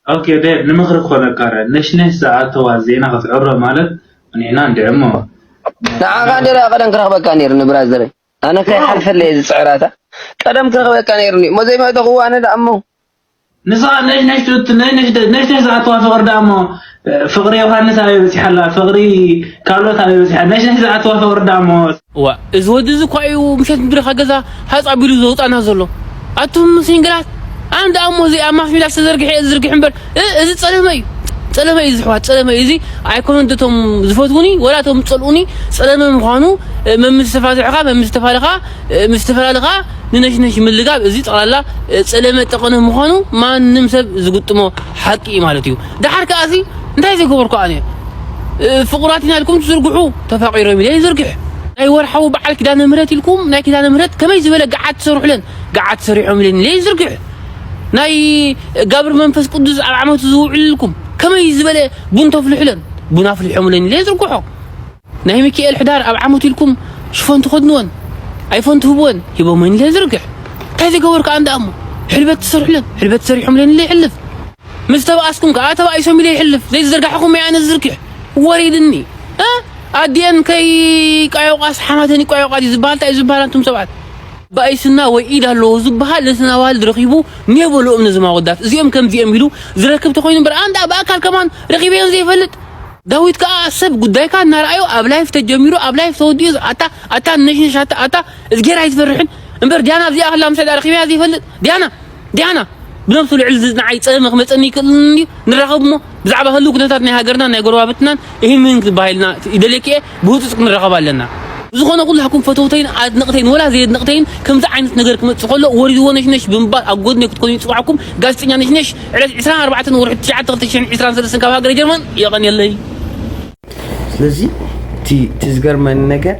ኦኬ ዴቭ፣ ንምኽሪ ክኾነካ ረ፣ ነሽነሽ ዝኣተዋ ዜና ክትዕሮ ማለት ንሕና እንድዒ እሞ። ንዓኻ እንዲራ ቀደም ክረኽበካ ነይሩ ንብራዘረይ። ኣነ ከይሓልፈለይ እዚ ጽዕራታ ቀደም ክረኽበካ ነይሩኒ እሞ ዘይመእተኹ ኣነ ደኣ እሞ። ንስኻ ነሽነሽ ትት-፣ ነሽነሽ፣ ነሽነሽ ዝኣተዋ ፍቕሪ ደኣ እሞ፣ ፍቕሪ ዮሃንስ ኣበይ በጺሓ ኣላ? ፍቕሪ ካልኦት ኣበይ በጺሓ? ነሽነሽ ዝኣተዋ ፍቕሪ ደኣ እሞ። እዋ፣ እዚ ወዲ እዚ እኳ እዩ ምሸት ምድሪ ካብ ገዛ ሃጽ ኣቢሉ ዘውጻና ዘሎ። ኣቱም ሲንግላት፣ ኣነ ደኣ እሞ እዚ ኣብ ማስ ሚድያ ዝተዘርግሐ እየ ዝዝርግሕ እምበር፣ እ-፣ እዚ ጸለመ እዩ። ጸለመ እዩ ዝሕዋት፣ ጸለመ እዩ። እዚ ኣይኮነን እቶም ዝፈትዉኒ ወላ እቶም ዝጸልኡኒ ጸለመ ምዃኑ፣ እ፣ መምስ ተፋትሕኻ፣ መምስ ተፋልኻ፣ እ፣ ምስ ተፈላለኻ ንነሽነሽ ምልጋብ፣ እዚ ጠቕላላ፣ እ፣ ጸለመ ጠቐነ ምዃኑ ማንም ሰብ ዝግጥሞ ሓቂ እዩ ማለት እዩ። ደሓር ከኣ እዚ እንታይ ዘይገበርኩ ኣነ? እ፣ ፍቑራት ኢና ኢልኩም ትዝርግሑ፣ ተፋቒሮም ኢለ ይዝርግሕ። ናይ ወርሓዊ በዓል ኪዳነ ምህረት ኢልኩም፣ ናይ ኪዳነ ምህረት ከመይ ዝበለ ገዓት ትሰርሑለን፣ ገዓት ሰሪሖም ኢለን ኢለ ይዝርግሕ። ናይ ጋብር መንፈስ ቅዱስ ኣብ ዓመቱ ዝውዕል ኢልኩም፣ ከመይ ዝበለ ቡን ተፍልሑለን፣ ቡን ኣፍሊሖም ኢለን ኢለ ይዝርግሖ። ናይ ሚካኤል ሕዳር ኣብ ዓመቱ ኢልኩም ሽፎን ትኸድንወን፣ ኣይፎን ትህብወን፣ ሂቦመን ኢለ ይዝርግሕ። እንታይ ዘይገበርኩ ኣነ ደኣ እሞ? ሕልበት ትሰርሑለን፣ ሕልበት ሰሪሖም ኢለን ኢለ ይሕልፍ። ምስ ተባኣስኩም ከኣ ተባኢሶም ኢለ ይሕልፍ። ዘይዝርጋሕኹም እየ ኣነ ዝዝርግሕ። ወሪድኒ። እ? ኣዲአን ከይቃዮቃስ ሓማተን ይቋዮቃ ድዩ ዝበሃል? እንታይ እዩ ዝበሃል ኣንቱም ሰባት? ባኢስና ወይ ኢድ ኣለዎ ዝበሃል ነተን ኣዋልድ ረኺቡ ኔበሎ እምነ ዝማወዳት። እዚኦም ከምዚኦም ኢሉ ዝረክብ ተኾይኑ እምበር ኣነ ደኣ ብኣካል ከማን ረኺበዮን ዘይፈልጥ። ዳዊት ከኣ ሰብ ጉዳይካ እናረኣዮ ኣብ ላይፍ ተጀሚሩ ኣብ ላይፍ ተወዲኡ ኣታ ኣታ ነሽነሽ ኣታ ኣታ እዝጌር ኣይትፈርሕን እምበር ዲያና ኣብዚኣ ከላ ምሳይ ደኣ ረኺበያ ዘይፈልጥ ዲያና ዲያና ብነብሱ ልዕሊ እዚ ንዓይ ጸመ ክመጸኒ ይክእል እንድዩ ንራኸብ እሞ ብዛዕባ ህልው ኩነታት ናይ ሃገርናን ናይ ጎረባብትናን እሂን ምህን ክትበሃይልና ይደልየኪ እየ ብህጹጽ ክንራኸብ ኣለና። ብዝኾነ ኩላኩም ፈተውተይን ኣድነቕተይን ወላ ዘየድነቕተይን ከምዚ ዓይነት ነገር ክመጽእ ከሎ ወሪድዎ ነሽነሽ ብምባል ኣብ ጎድነይ ክትኮኑ ይጽውዓኩም። ጋዜጠኛ ነሽነሽ ዕለት ዕስራን ኣርባዕተን ወርሒ ትሽዓተ ክልተ ሽሕን ዕስራን ሰለስተን ካብ ሃገረ ጀርመን። የቐንየለይ። ስለዚ እቲ እቲ ዝገርመኒ ነገር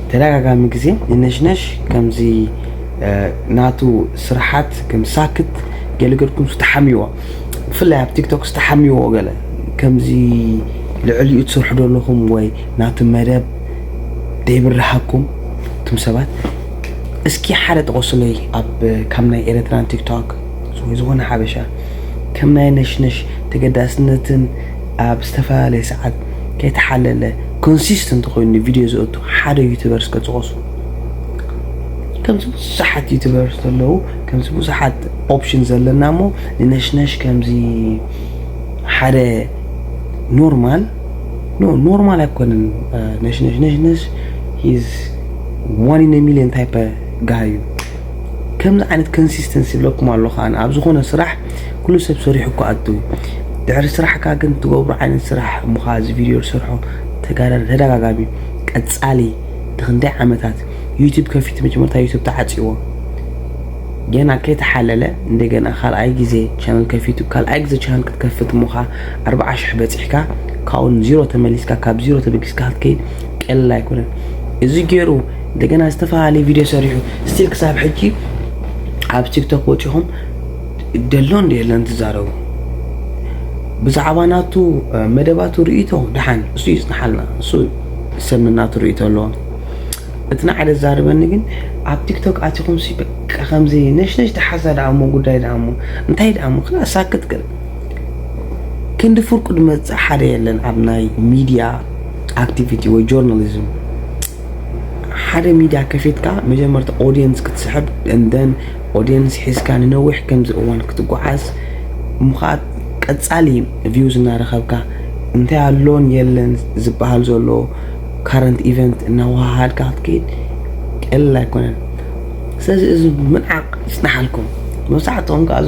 ንተደጋጋሚ ግዜ ንነሽነሽ ከምዚ እ፣ ናቱ ስራሓት ከም ሳክት ገለገልኩም ዝተሓምይዎ ብፍላይ ኣብ ቲክቶክ ዝተሓምይዎ ገለ ከምዚ ልዕሊኡ ትሰርሑ ዘለኹም ወይ ናቱ መደብ ደይብርሃኩም እቱም ሰባት እስኪ ሓደ ጥቐሱለይ ኣብ ካብ ናይ ኤረትራን ቲክቶክ ወይ ዝኾነ ሓበሻ ከም ናይ ነሽነሽ ተገዳስነትን ኣብ ዝተፈላለየ ሰዓት ከይተሓለለ ኮንሲስተንት ኮይኑ ቪድዮ ዘእቱ ሓደ ዩቱበር እስከ ጥቐሱ። ከምዚ ብዙሓት ዩቱበርስ ዘለዉ ከምዚ ብዙሓት ኦፕሽን ዘለና እሞ ንነሽነሽ ከምዚ ሓደ ኖርማል ኖ ኖርማል ኣይኮነን። ነሽነሽ ነሽነሽ ሂዝ ዋን ኢን ሚሊዮን ታይፕ ጋይ እዩ። ከምዚ ዓይነት ኮንሲስተንሲ ይብለኩም ኣለኹ ኣነ ኣብ ዝኾነ ስራሕ ኩሉ ሰብ ሰሪሑ እኮ ኣቱ እዩ። ድሕሪ ስራሕካ ግን ትገብሮ ዓይነት ስራሕ እሞ ከዓ እዚ ቪድዮ ዝሰርሖ ተጋዳሪ ተደጋጋሚ ቀፃሊ ንክንደይ ዓመታት ዩቱብ ከፊቱ መጀመርታ ዩቱብ ተዓፅዎ ገና ከይተሓለለ እንደገና ካልኣይ ግዜ ቻነል ከፊቱ ካልኣይ ግዜ ቻነል ክትከፍት እሞ ከዓ ኣርብዓ ሽሕ በፂሕካ ካብኡ ንዚሮ ተመሊስካ ካብ ዚሮ ተበጊስካ ክትከይድ ቀለል ኣይኮነን። እዚ ገይሩ እንደገና ዝተፈላለየ ቪድዮ ሰሪሑ ስቲል ክሳብ ሕጂ ኣብ ቲክቶክ ወፂኹም ደሎ እንዲ የለን ትዛረቡ ብዛዕባ ናቱ መደባቱ ርእይቶ ደሓን እሱ ይፅንሓልና እሱ ሰብ ናቱ ርእይቶ ኣለዎ። እቲ ንዓይ ዘዛርበኒ ግን ኣብ ቲክቶክ ኣቲኹም ሲ በቃ ከምዚ ነሽነሽ ተሓዛ ደኣ እሞ ጉዳይ ደኣ እሞ እንታይ ደኣ እሞ ክላ ሳክት ግን ክንዲ ፍርቁ ድመፅእ ሓደ የለን ኣብ ናይ ሚድያ ኣክቲቪቲ ወይ ጆርናሊዝም ሓደ ሚድያ ከፊትካ መጀመርታ ኦድየንስ ክትስሕብ እንደን ኦድየንስ ሒዝካ ንነዊሕ ከምዚ እዋን ክትጓዓዝ እሞ ከዓ ቀፃሊ ቪውስ እናረኸብካ እንታይ ኣሎን የለን ዝበሃል ዘሎ ካረንት ኢቨንት እናወሃሃድካ ክትከይድ ቀለል ኣይኮነን። ስለዚ እዚ ምንዓቕ ይፅናሓልኩም። መብዛሕትኦም ከዓ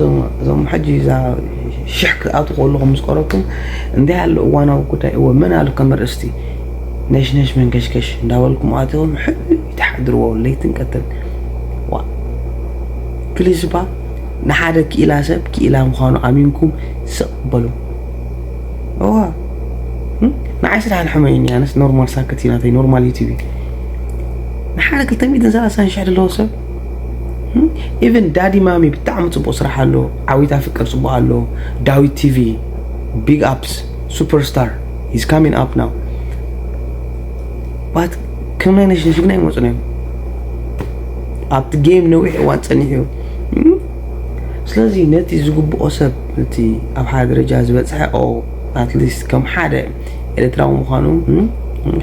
እዞም ሕጂ እዛ ሽሕ ክትኣቱ ከለኹም ምስ ቀረብኩም እንታይ ኣሎ እዋናዊ ጉዳይ እወ መን ኣሎ ከም ርእስቲ ነሽነሽ መንከሽከሽ እንዳበልኩም ኣትኹም ሕሉይ ትሓድርዎ ለይትን ቀትርን ዋ ፕሊዝ እባ ንሓደ ክኢላ ሰብ ክኢላ ምዃኑ ኣሚንኩም ስቕ በሉ እዋ ንዓይ ስራሕ ንሕመይኒ ኣነስ ኖርማል ሳክት እዩ ናተይ ኖርማል ዩቲብ እዩ ንሓደ ክልተ ሚእትን ሰላሳን ሽሕ ዘለዎ ሰብ ኢቨን ዳዲ ማሚ ብጣዕሚ ፅቡቅ ስራሕ ኣሎ ዓዊታ ፍቅር ፅቡቅ ኣሎ ዳዊት ቲቪ ቢግ ኣፕስ ሱፐር ስታር he's coming up now but ከም ናይ ነሽነሽ ግን ኣይመፁን እዮም ኣብቲ ጌም ነዊሕ እዋን ፀኒሑ እዩ ስለዚ ነቲ ዝግብኦ ሰብ፣ ነቲ ኣብ ሓደ ደረጃ ዝበፅሐ፣ ኦ፣ ኣትሊስት ከም ሓደ ኤርትራዊ ምዃኑ፣ እም፣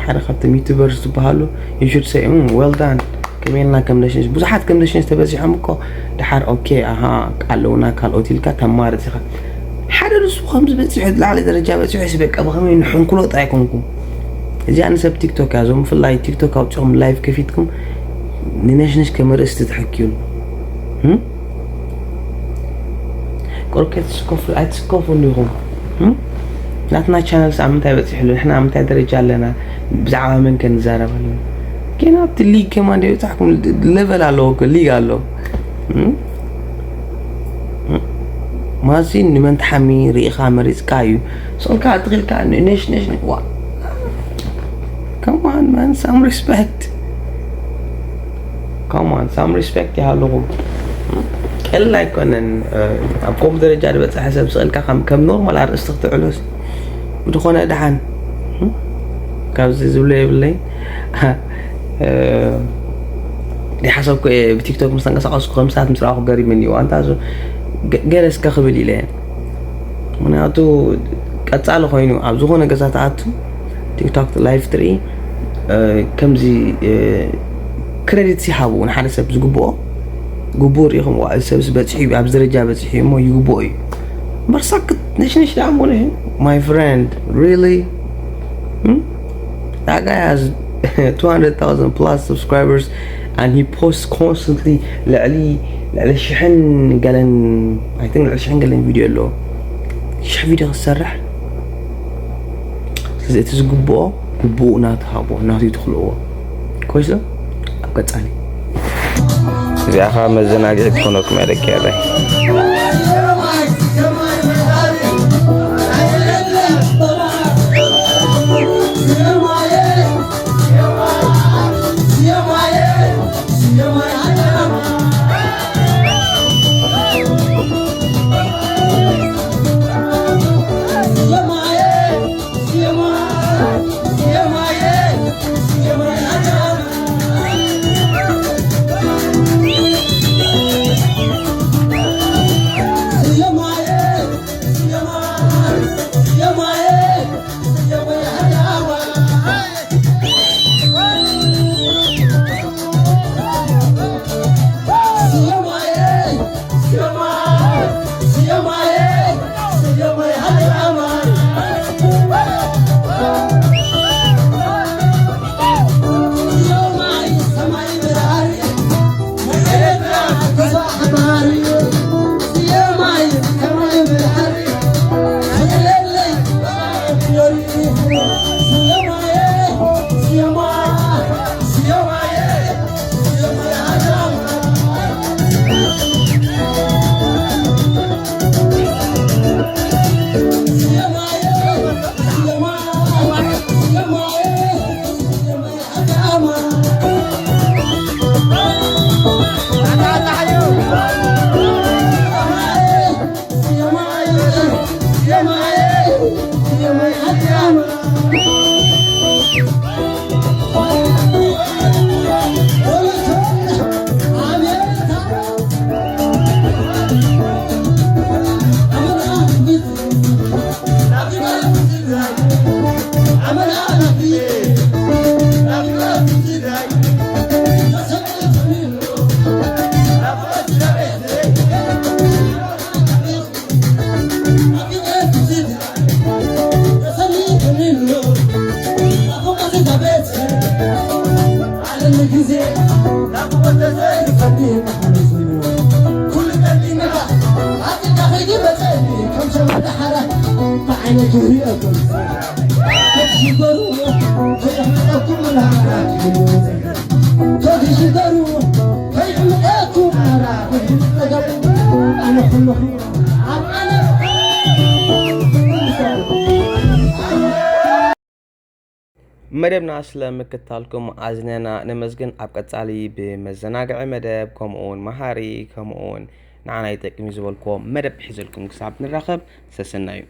ሓደ ካብቶም ዩቱበርስ ዝበሃሉ፣ you should say, እም፣ well done። ከመይ ኢልና ከም ነሽነሽ፣ ብዙሓት ከም ነሽነሽ ተበፂሖም እኮ፣ ድሓር ኦኬ፣ ኣሃ፣ ኣለውና ካልኦት ኢልካ ተማርፅ ኢኻ። ሓደ ንሱ ከምዚ በፂሑ፣ ላዕሊ ደረጃ በፂሑ፣ ሲ በቃ ብኸመይ ንሕንኩሎ ጥራይ ኮንኩም። እዚኣ ንሰብ ቲክቶክ እያ፣ እዞም ብፍላይ ቲክቶክ ኣውፂኦም ላይቭ ከፊትኩም ንነሽነሽ ከም ርእስቲ ተሐክዩሉ። እም? ቁሩብ ከይትስከፉ፣ ኣይትስከፉ እንዲኹም። እም? ናትና ቻነልስ ኣብ ምንታይ በፂሑ ኣሎ? ንሕና ኣብ ምንታይ ደረጃ ኣለና? ብዛዕባ መን ከ ንዛረብ ኣለና? ጌና ኣብቲ ሊግ ከማን ደይበፃሕኩም፣ ሌቨል ኣለዎ እኮ፣ ሊግ ኣሎ። እም? ማሲ ንመን ተሓሚ ርኢኻ መሪፅካ እዩ። ስቕልካ ኣትኽልካ ነሽ ነሽ ዋ። Come on, man, some respect. Come on, some respect ይሃልኹም። ቀልል ኣይኮነን። እ፣ ኣብ ከምኡ ደረጃ ዝበፅሐ ሰብ ስቕልካ ከም፣ ከም ኖርማል ኣርእስቲ ክትዕሎስ ብዝኾነ ደሓን፣ እ፣ ካብዚ ዝብሎ የብለይ። እ፣ ዘይሓሰብኩ እየ ብቲክቶክ ምስ ተንቀሳቐስኩ ከም ሰባት ምስ ረኣኹ ገሪመኒ እዩ። ኣንታ ዞ-፣ ገ-፣ ገለ እስከ ክብል ኢለ እየ። ምክንያቱ ቀጻሊ ኮይኑ ኣብ ዝኾነ ገዛ ትኣቱ ቲክቶክ ላይቭ ትርኢ፣ እ፣ ከምዚ፣ እ፣ ክሬዲት ይሃቡ ንሓደ ሰብ ዝግብኦ ግቡእ ርኢኹም፣ ዋ፣ እዚ ሰብስ በፂሑ እዩ፣ ኣብዚ ደረጃ በፂሑ እዩ እሞ ይግብኦ እዩ። እምበር ሳክት ነሽነሽ ደኣ እሞ ነሽ። My friend, really? Hmm? That guy has two hundred thousand plus subscribers and he posts constantly. ልዕሊ፣ ልዕሊ ሽሕን ገለን፣ I think ልዕሊ ሽሕን ገለን ቪድዮ ኣለዎ። ሽሕ ቪድዮ ክሰርሕ። ስለዚ እቲ ዝግብኦ ግብኡ ናቱ ሃቦ፣ ናቱ ይትኽልዎ። ኮይሱ ኣብ ቀጻሊ። እዚኣ ኸዓ መዘናግዒ ክትኮነኩም እያ ደቂ ኤረይ። መደብና ስለ ምክትታልኩም ኣዝነና ነመስግን። ኣብ ቀጻሊ ብመዘናግዒ መደብ፣ ከምኡውን መሃሪ፣ ከምኡውን ንዓና ይጠቅም እዩ ዝበልክዎ መደብ ሒዘልኩም ክሳብ ንራኸብ፣ ሰሰናዩ።